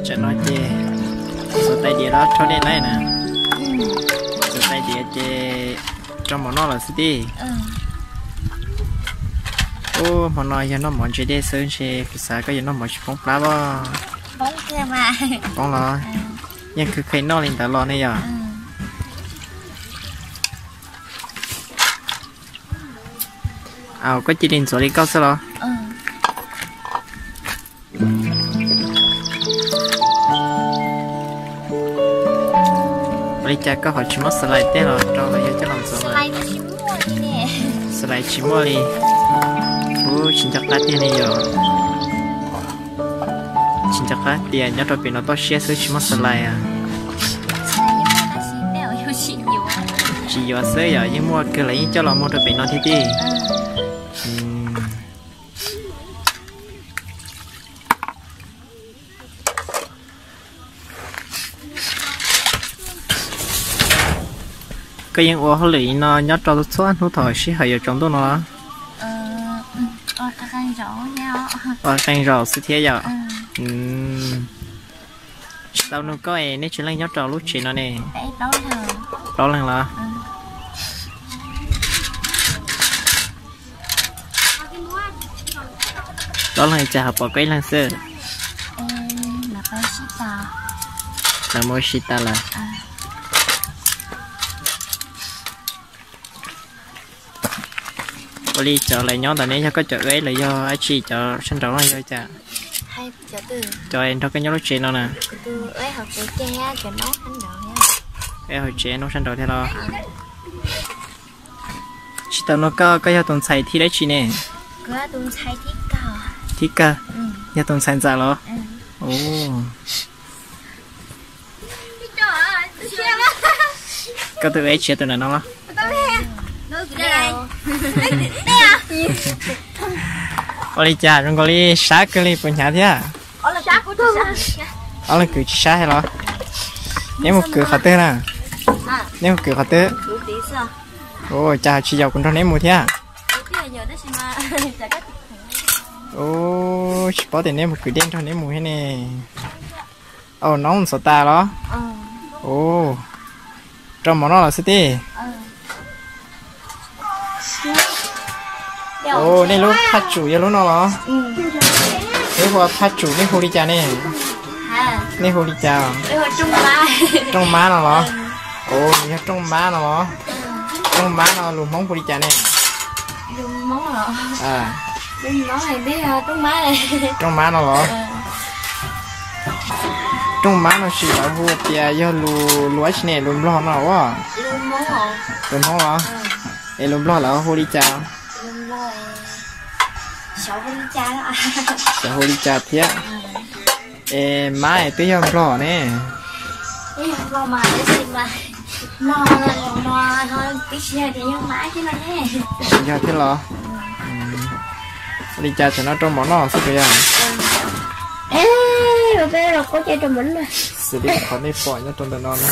Tsam no ces xuas tais diav los rhaub dej laib na. Xuas tais diav ces rau mov noj lawm xwb tij. Ub, hmo no yog noj mov ntse dej xwb ntshe kuv xav koj yuav noj mov tsis poob plab os. Poob los? Yeej kheev kheev noj li ntawd los ne yom. Aw, koj cia li ntxuav li koj xwb los? Ua li cas koj ho tsis muab xalais tej los rau los yog coj los ntxuav? Xalais tsis muaj li. Ub, tsis nco qab tiag ne yom. Tsis nco qab tias nyob rau pem no toj siab xwb tsis muaj xalais. Tsis yuav xwb yom, yeej muaj kawg los yeej coj los muag rau pem no thiab tij. Koj yeej ua hauj lwm li no nyob rau txhua hnub thaum sij hawm yuav tsaus ntuj no los? Ua qee zaum xwb thiab yom. Tsis tau nug koj es nej tsawg leej nyob rau lub tsev no ne? Plaub leeg los? Plaub leeg cas ho pom koj ib leeg xwb? Lawv mus ua si tas lawm. Ua li cov lawv nyob ntawd ne yog koj cov ua lawm yog dab tsi, cov sab nraud no yog cas? Cov nrog koj nyob lub tsev no na. Ua hauv tsev noob sab nraud thiab los? Tsis tau nug koj, koj yog tus ntxhais thib dab tsi ne? Thib kawg, yog tus ntxhais ntxawm los? Koj tus ev tshiav tus ntawm no los? Ua li cas zoo nkaus li sab kawg li puas hnyav thiab? Ob leeg kwv tsis sab hais los? Neb mus kwv qhov twg na? Neb mus kwv qhov twg? Ua cas ho tsis yaum kuv nrog neb mus thiab? Tsis paub tias neb mus kwv dej nrog neb mus thiab ne. Au, noob ntxuav tas los? Rau mov noj lawm xwb tij. Nej lub phaj tsum yog lub no los? Lub hu phaj tsum nej hu li cas ne? Nej hu li cas? Rooj mab no los? Yog rooj mab no los? Rooj mab no lus Hmoob hu li cas ne? Rooj mab no los? Rooj mab no sis lawv hu tias yog lus, lus dab tsi ne, lus Nplog no ua? Lus Hmoob los? Es lus Nplog lawv hu li cas? Xyov hu li cas thiab. Es mab es twb yog Nplog ne. Tsis yog thiab los? Ua li cas thaum no rau mov noj xwb puas yog? Xws li qhov nej pom nyob rau ntawm no na,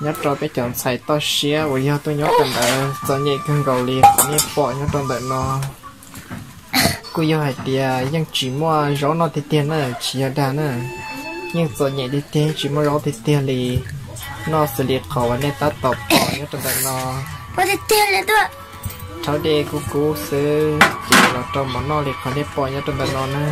nyob rau peb cov ntxhais toj siab uas yog tuaj nyob rau ntawd txom nyem kawg nkaus li qhov nej pom nyob rau ntawm no. Kuj yog hais tias yeej tsis muaj zaub noj tiag tiag na, tsis yog dag na, yeej txom nyem tiag tiag, tsis muaj zaub tiag tiag li. Noj xws li qhov uas nej tab tom pom nyob rau ntawm no. Rhaub dej kub kub xwb ces los rau mov noj li qhov nej pom nyob rau ntawm no na.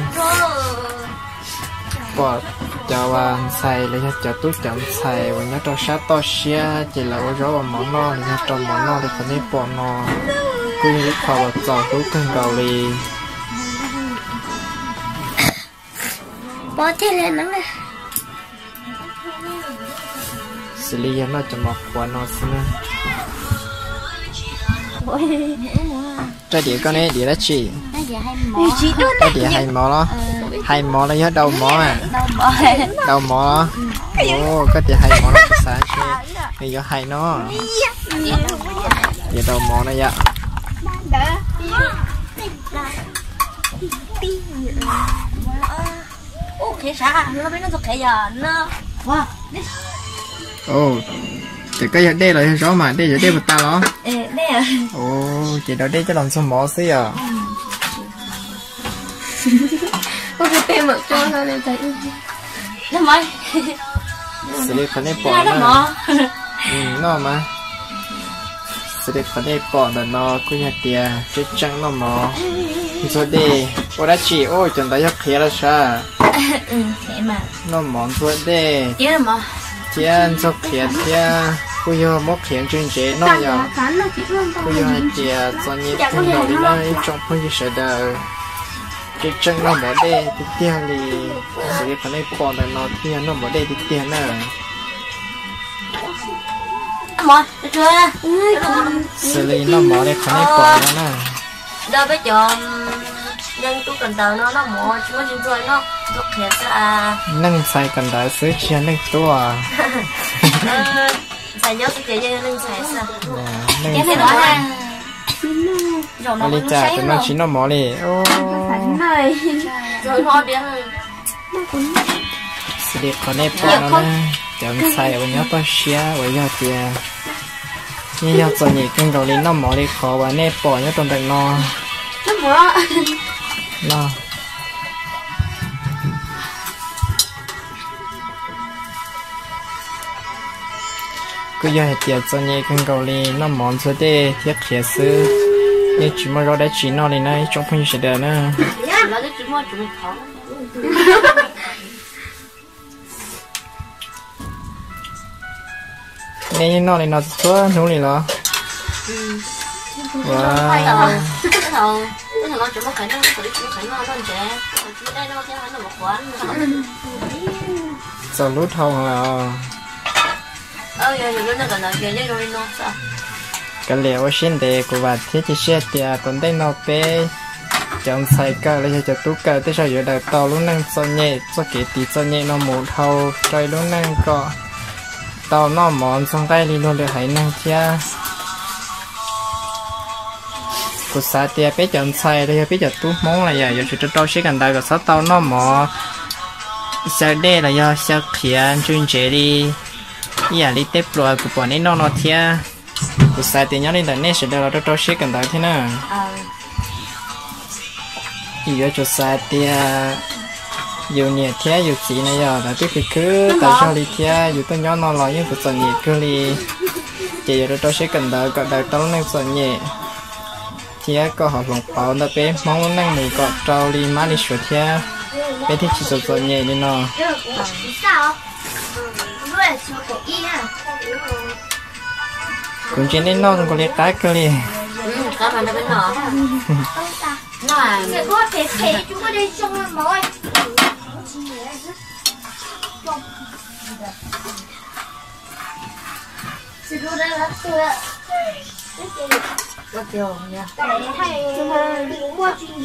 Pom cov ntxhais los yog cov tub cov ntxhais uas nyob rau sab toj siab ces lawv ua zaub ua mov noj los yog rau mov noj li qhov nej pom no, kuj yog ib qho uas txaus hlub kawg nkaus li. Xws li yog noj cov mov qhuav no xwb na. Rab diav koj ne, diav dab tsi? Koj diav hais mov los? Hais mov los yog daus mov? Daus mov los? Koj tias hais mov los kuv xav ntshe nws yuav hais no. Diav daus mov no yom. Ces koj yog dej los yog zaub mas, dej, yog dej puas tas los? Ces daus dej coj los ntxuag mov xwb yom. Xws li qhov nej pom no, noj mas. Xws li qhov nej pom ntawm no kuj yog tias tseem tseem noj mov ntxuag dej. Ua dab tsi ua cov ntawd yog qhiav los sav? Noj mov ntxuag dej thiab ntxuag qhiav thiab, kuj yog muab qhiav ntse ntsev noj yom. Kuj yog hais tias txom nyem kawg nkaus li na ib tsoom phooj ywg sawv daws. Tseem tseem noj mov dej tiag tiag li. Xws li qhov nej pom ntawm no kuj yog noj mov dej tiag tiag na. Xws li noj mov li qhov nej pom no na. Neeg ntxhais kawm ntawv xwb tsis yog neeg tuaj. Ua li cas tus no tsis noj mov li? Xws li qhov nej pom no na, cov ntxhais uas nyob toj siab uas yog tias yeej yog txom nyem kawg nkaus li noj mov li qhov uas nej pom nyob rau ntawm no. Kuj yog hais tias txom nyem kawg nkaus li noj mov ntxuag dej thiab qhiav xwb, yeej tsis muaj zaub dab tsi noj li na ib tsoom phooj ywg sawv daws na. Nej yeej noj li no txhua hnub li los? Txaus hlub dhau lawm. Kav liam ua siab ntev, kuv vam thiab cia siab tias tom ntej no peb Cov ntxhais kawm los yog cov tub kawm tej zaum yuav daws tau lub neej txom nyem, txoj kev tiv txom nyem no mus dhau rau ib lub neej kom tau noj mov ntxuag nqaij li luag lwm haiv neeg thiab. Kuv xav tias peb cov ntxhais los yog peb cov tub Hmoob los yog yuav tsum rau rau siab kawm ntawv kom txhob tau noj mov xyaw dej los yog xyaw qhiav ntsw ntsev li ib yam li tej pluas kuv pom nej noj no thiab. Kuv xav tias nyob li ntawm nej sawv daws los rau rau siab kawm ntawv thiab na. Yus yuav tsum xav tias yus niam thiab yus txiv na yog lawv twb khwv khwv tas zog li thiab yus tuaj nyob no los yeej txom txom nyem kawg li. Ces yuav rau rau siab kawm ntawv kom daws tau lub neej txom nyem thiab kom ho hloov pauv ntawm peb Hmoob lub neej mus kom rau li mab li suav thiab peb thiaj tsis txom txom nyem li no. Kuv ntsia nej noj zoo nkaus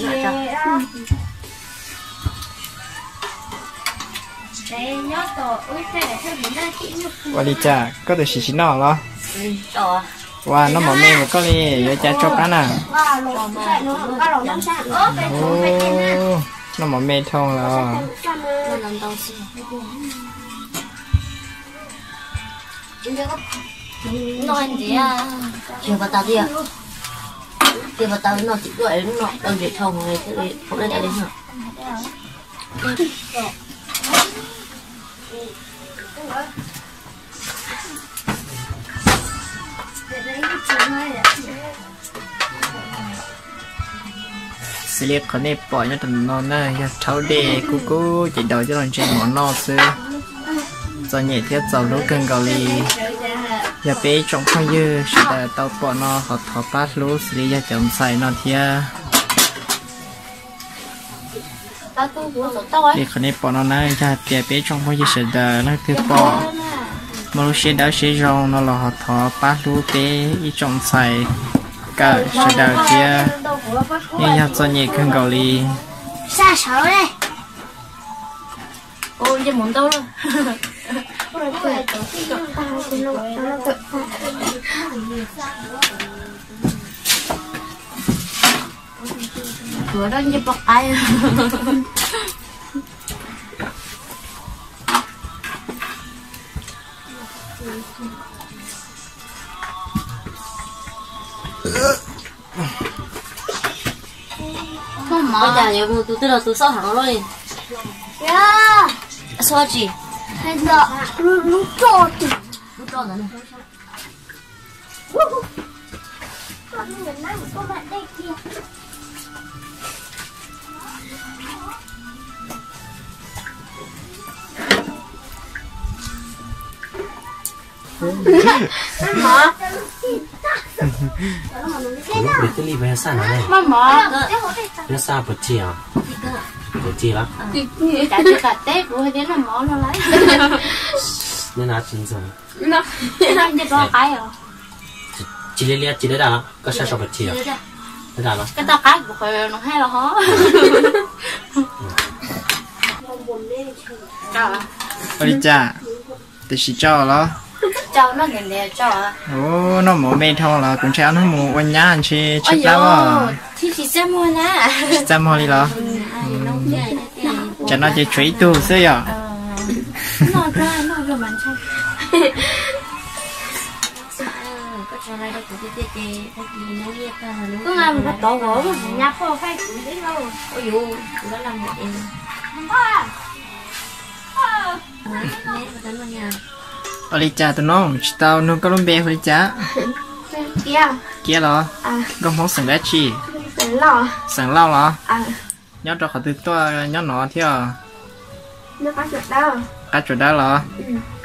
li qab kawg li. Ua li cas koj tus siv tsis noj los? Ua noj mov me mas koj li yuav cas tso qab na. Noj mov me dhau los. Xws li qhov nej pom nyob rau no na yog rhaub dej kub kub ces daus coj los ntse mov noj xwb. Txom nyem thiab txaus hlub kawg nkaus li. Yog peb tsoom phooj ywg sawv daws tau pom no ho thov pab hlub xws li yog cov ntxhais no thiab. Li qhov nej pom no na yog hais tias peb tsoom phooj ywg sawv daws leej twg pom muaj lub siab dawb siab zoo no los ho thov pab hlub peb ib tsoom ntxhais kawm sawv daws thiab. Yeej yog txom nyem kawg nkaus li. Tus twg los tus xob heev loj li? Xob tsis, lub roj, lub roj ntawd. Maj mov, nyob xa puas tsis os? Puas tsis los? Cas tsis kam teb kuv hais tias noj mov no lawm. Nyob na tsis ntxog. Nce tau qaib os. Tsis liab liab tsis dawb daj los koj saib saum puas tsis os? Dawb daj los? Koj tau qaib kuv qhov no hais los ho. Ua li cas? Tiam sis tso los? Noj mov me dhau los kuv ntshai ob hnub mus ua nyab ntshe tshaib plab os. Tsis txaj muag li los? Tsam no ces tshuav ib tug xwb yom. Ua li cas tus nob tsis tau nug koj lub npe hu li cas? Kiab los? Nkauj Hmoob xeem dab tsi? Xeem Lauj los? Nyob rau qhov twg tuaj nyob no thiab? Qab Tsuas Dawb los?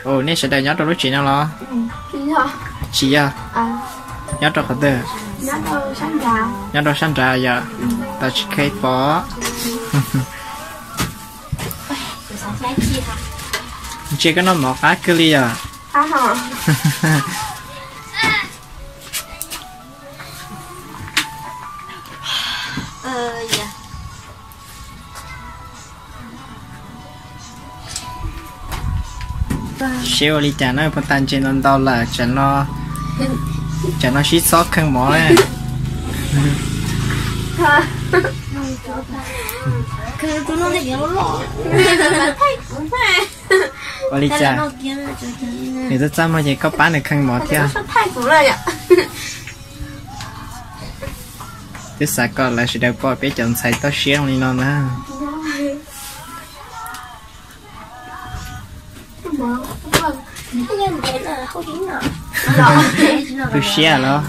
Ua nej sawv daws nyob rau lub tsev no los? Tsis yog. Nyob rau qhov twg? Nyob rau sab nrad yom. Tab tsis kheev pom. Ntsia koj noj mov qab kawg li yom. Seb ua li cas na, puag ta ntses ntau ntau lawm, tsam no sib txhob kheej mov na. Ua li cas? Nws txaj txaj muag ces koj pab nws kheej mov thiab. Twb xav kom lawv sawv daws pom peb cov ntxhais toj siab li no na. Tu siab los?